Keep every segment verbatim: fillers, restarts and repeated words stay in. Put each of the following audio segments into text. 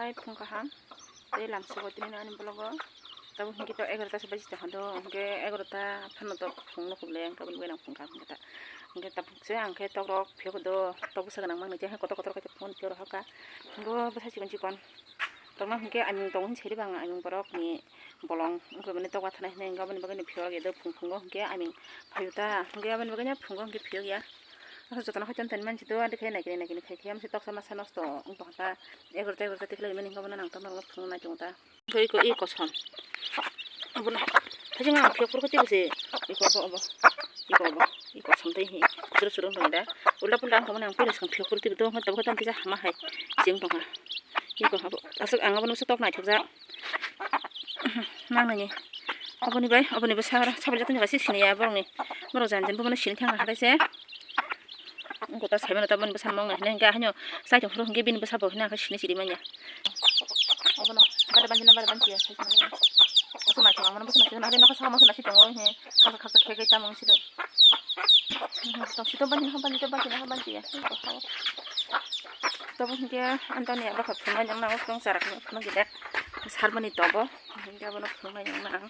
Hai phung kaham. Tei lamsogo tini ani vlog o. Tabuk hinkhe to egarota se baji tongkha do. Hinkhe egarota phano to phung no kuble ang tabuk bai nang phung kaham hinkhe ta. Hinkhe tabuk se ang khe tok rok phiyok do. Tok bwsa gwnang mani je kotor kotor khe phung phiyok rok ka. Bo bwsa chikon chikon. Tongma hinkhe ani tong hin seri bang ani borok ni bolong wngkha mani tok wathanai hinwi wngkha aboni bagwi phiyok ya do phung phungo hinkhe ani phaio ta hinkhe aboni bagwi phungo hinkhe phiyok ya. Asa jotono hoi ton ton mansi do adi khai nai khai nai khai khai amsi toksa masa nosto wng tongkha ta egarota egarota tikhlai mani hinkhe bono nang tongma phungo nai tongo ta. Iko iko kosom. Abono. Thajing ang phiyok purkhe tibose. Iko obo obo. Iko obo. Iko kosom tei hi. Suru suru wng tong da. Ulta pulta ang tongmani ang pura swkang phiyok purkhe tibo do. Tabuk tang kisa hama hai. Jeng tongha. Iko habo. Aswk ang abono tok naithok jak. Nang nani. Aboni bai, aboni bwsa oro. Sabali jatoni jaga se siniya borokni. Borok jan jan bobono sini thangna hatai se. Wngkha ta saimano taboni bwsa mong nai hinwi hwnkhe haino chai tongphuru hwnkhe bini bwsa bo hinwi ang khe sini chiri manya. Obono bada banjina bada banjiya sai tongmani. Bwsa naithok ang mano bwsa naithok nang nokha saka masa nasi tongo he khasa khasa khe khe tamo wngsi do. Tong sito banjina banjina banjina banjiya. Tobo hwnkhe antoni abo kha phunuknai nang nang tong chara phunuk gida. Sarmani tobo hwnkhe abono phunuknai nang nang.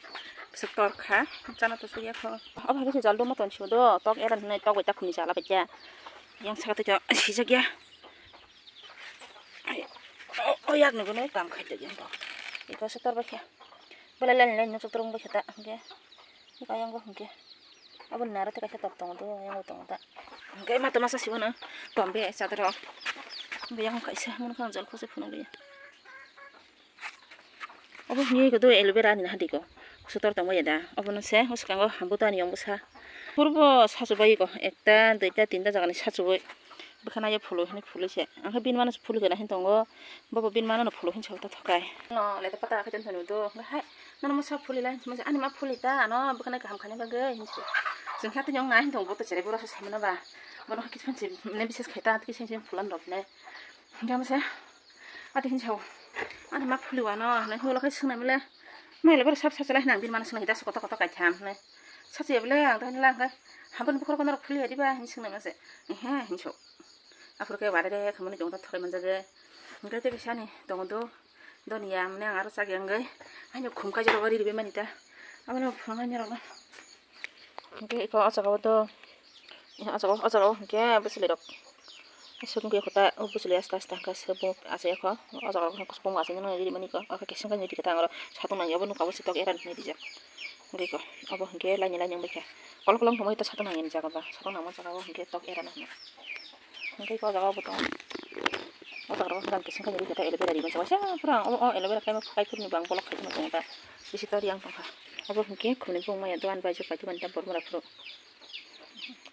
Bwsa tor kha chana to sugya kho. Obo hwnkhe se jalduma tong sio do tok era hinwi tok bai ta khumni chala bai khe. Yang saka tei sijak ya. Ai, o, o yak ni bono kam khai tong yang bo. Iko se tor bai khe. Bole len len no tor bai khe ta hwnkhe. Iko yang bo hwnkhe. Abo naro te kaisa tok tongo do yang bo tongo ta. Hwnkhe ma to masa sibo no. Tombe sadaro. Bo yang kaisa mun khang jol khose phunuk ya. Obo hwnwi khe do aloe vera ni hadi ko. Kusutor tongma ya da. Obono se bwskango hambuto ani yong bwsa. Purbo sachu bai ko ekta, duita, tinta jaga ni sachu bai. Bwkha naiya phulwi hwnwi phulwi se. Ang khe bini mano phulwi gana hin tongo. Bobo bini mano no phulwi hin sa ta thokai. No le ta pata khe ton thani do. Hai. Nono masa phulwi lai hinwi ani ma phulwi ta ano bwkha nai kaham khaina bagwi hinwi. Jeng khe tini yong nai hin tongo bo to chere bura se sai mano ba. Bono khe kisa ne bises khai ta kisa kisa phulan rok ne. Hingke masa. Ati hinwi sao. Ani ma phuli wano hinwi holo khai swngnai mole. Maile boro sab sab chalai hinang bini mano swngnai hita koto koto kaitham hinwi. Sachi bole ang tani lang khai. Haboni bukhuk kono phuli ya diba hinwi swngnai mase. Ehe hinwi sao. Aphuru khe wada de khamani jong ta thokai manjak ge. Hingke tei kisa ni tongo do. Doni ya mane ang aro chak yang ge. Ani khum kai jora wari ribe mani ta. Abono phunai ni rok. Hingke iko o jaga o do. O jaga o, o jaga o hingke bwswlwi rok. Aswk wngya kho ta, o bwswlwi aste aste hingke aswk bo achai ya kho. O jaga rok hingke kusubung bo achai nang nai rimani kho. O khe keseng khe nini khe ta ang oro satung nang ya bo nukha bo se tok era hinwi rijak. Hingke kho, obo hingke laini laini wngbai kha. Kolok kolok wngtongma khe ta satung nang ya ni jaga ba, satung nangma jaga o hingke tok era nang ya. Hingke kho o jaga o bo tongo. O jaga rok hingke ang keseng khe nini khe ta aloe vera rimani jaga. Sa pura ang o, o aloe vera kaima kaiphuru ni bo ang bolok khai phano tongo ta. Bisi tor yang tongkha. Obo hingke khumni bung maya dogan bai jok pai dogan ta bormora phuru.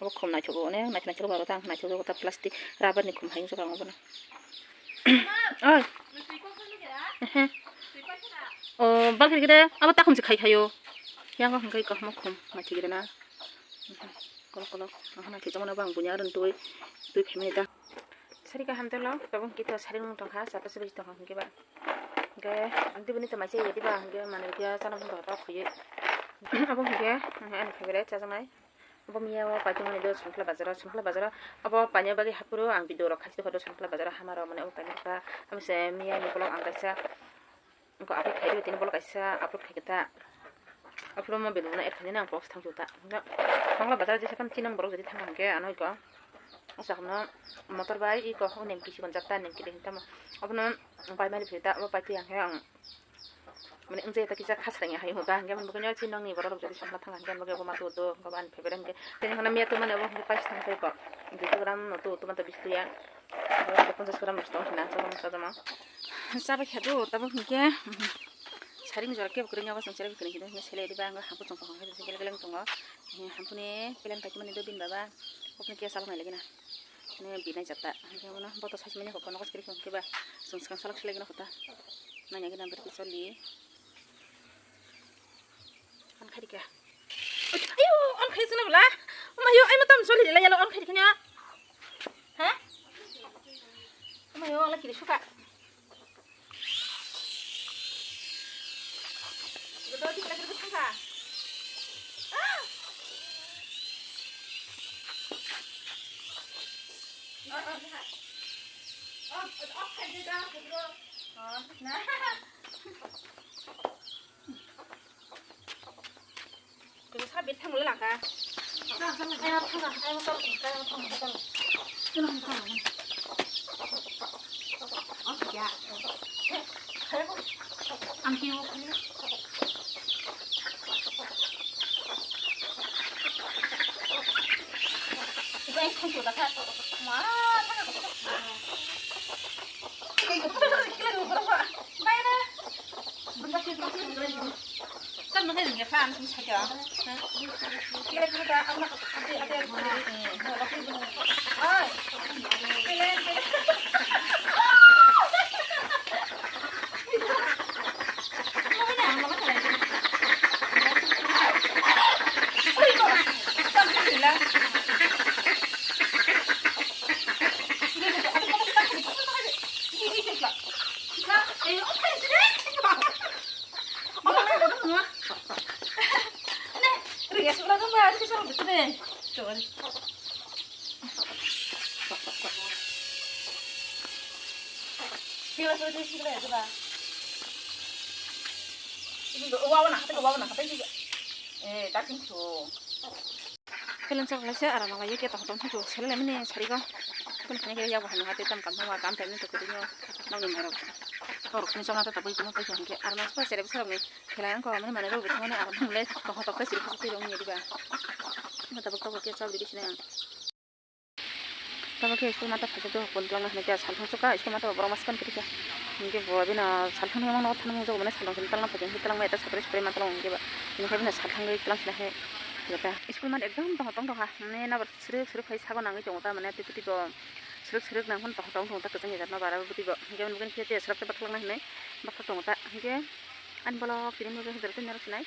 Obo khum naithok o, onek naithok naithok borok ta, ang naithok o ta plastic rubber ni khum hai wngjago ang obono. Oi. Ehe. O, balkiri kiri, abo takhum se khai khayo. Yang o hingke kaham khum naithok kiri na. Kolok kolok, ang naithok jamo na bang bunya ron tui, tui family ta. Sari kaham telo, tabuk kito sari nung tongkha, sapa sari tongkha hingke ba. Hingke, ang tibini tongmai se yedi ba, hingke manui khe chana bwskango tok khuye. Abo hingke, ani favorite chajaknai. Abo miya o paithago ni do Songphla bazar o, Songphla bazar o. Abo paina bagwi haphuru ang video rok khachi tongkha do Songphla bazar o hamaro mane abo paina kha. Amo se miya ni vlog ang kaisa. Wngkha upload khaidi tini bolok kaisa upload khaikha ta. Upload mo video no add khainani ang box thangkhe ta. Songphla bazar jesa khan chinang borok jodi thangkha hwnkhe ano iko. Asa kheno motor bai iko nemki sikon jak ta nemki de hinta mo. Abono bai mali phita abo pai twi ang khe ang. Mane wngje ta kisa khasrang ya hai hoda hingke mane bukango chinang ni borok rok jodi Songphla thang hingke mane bo ma tu do hingke ani favorite hingke tini hana miya tu mane bo hingke paisa thang khe ko dui gram no tu tu mata bisti ya ponchas gram no tong hina chajama chajama. Chabai khe do tabo hingke saring jora kebo kwrwngya bo chwng chabai kwrwngya hingke sele riba ang hapo chwng kaham khe gele gele tongo. Hampuni plan kai mani do bin baba okni khe salok nai lagi na. Ne binai jata hingke bono boto sachi mani kok nogo kwrwi khe ba chwng swkang salok selai gana kota. Nanya gana berki choli. On khaidi kha. Ayo, on khaidi sini bela. Oma yo, ai matam choli dila yalo on khaidi kanya. Ha? Oma yo, ala kiri suka. Betul di kira kira thangka. Ah. Oh, oh, oh, oh, khaidi dah, bro. Kung sabit thang le langka. Ai, ma thang, ai, ma thang, ai, ma thang, ai, ma thang. Ang kiwo khali. Ibu yang khuntu dah kak. Ma, thang. Kayak gitu, thang, thang. Bye, bye. Kan makai ringya fan sum sakya. Kira kira ta ama ade ade ade. Ai. Kira kira. Kelen chok lai se aram nang lai ye, keta hotom thangkhe seleng mani sari go. Kunu khani khe yago hamya hati tam kam thangma kam phaimani tokhe dino. Nokni mairok torok ni chokna ta tabui kuno paikha hinkhe aram nang sere bwsarok ni khelai wngkha mani manwi rok bithangmani aram nang le tokha tokha siri khasi twi rok wngya diba. Tabuk tabuk khe chok ridi sinai ang. Tamo khe school mata phaikhe hokon twlangna hinwi khe salthang chukha school mata borok maskang kwrwikha. Hinkhe bo bini salthang thangmano thanmung jago mane salthang simi twlangna phaikhe hinkhe twlangma eta sakri sakri ma twlang hinkhe ba. Hinkhe bini salthangwi twlang sina khe. School mata ekdom tongthok tongthok ha. Mane nabo srwk srwk khai sago nangwi tongo ta mane twi twi bo srwk srwk nang phano tongthok tongthok ta kwchang ejak no bara bo twi bo. Hinkhe bini khe tei srwk se bathang hinwi bathang tongo ta. Hinkhe ani bolok tini mujung hijra twi narwk sinai.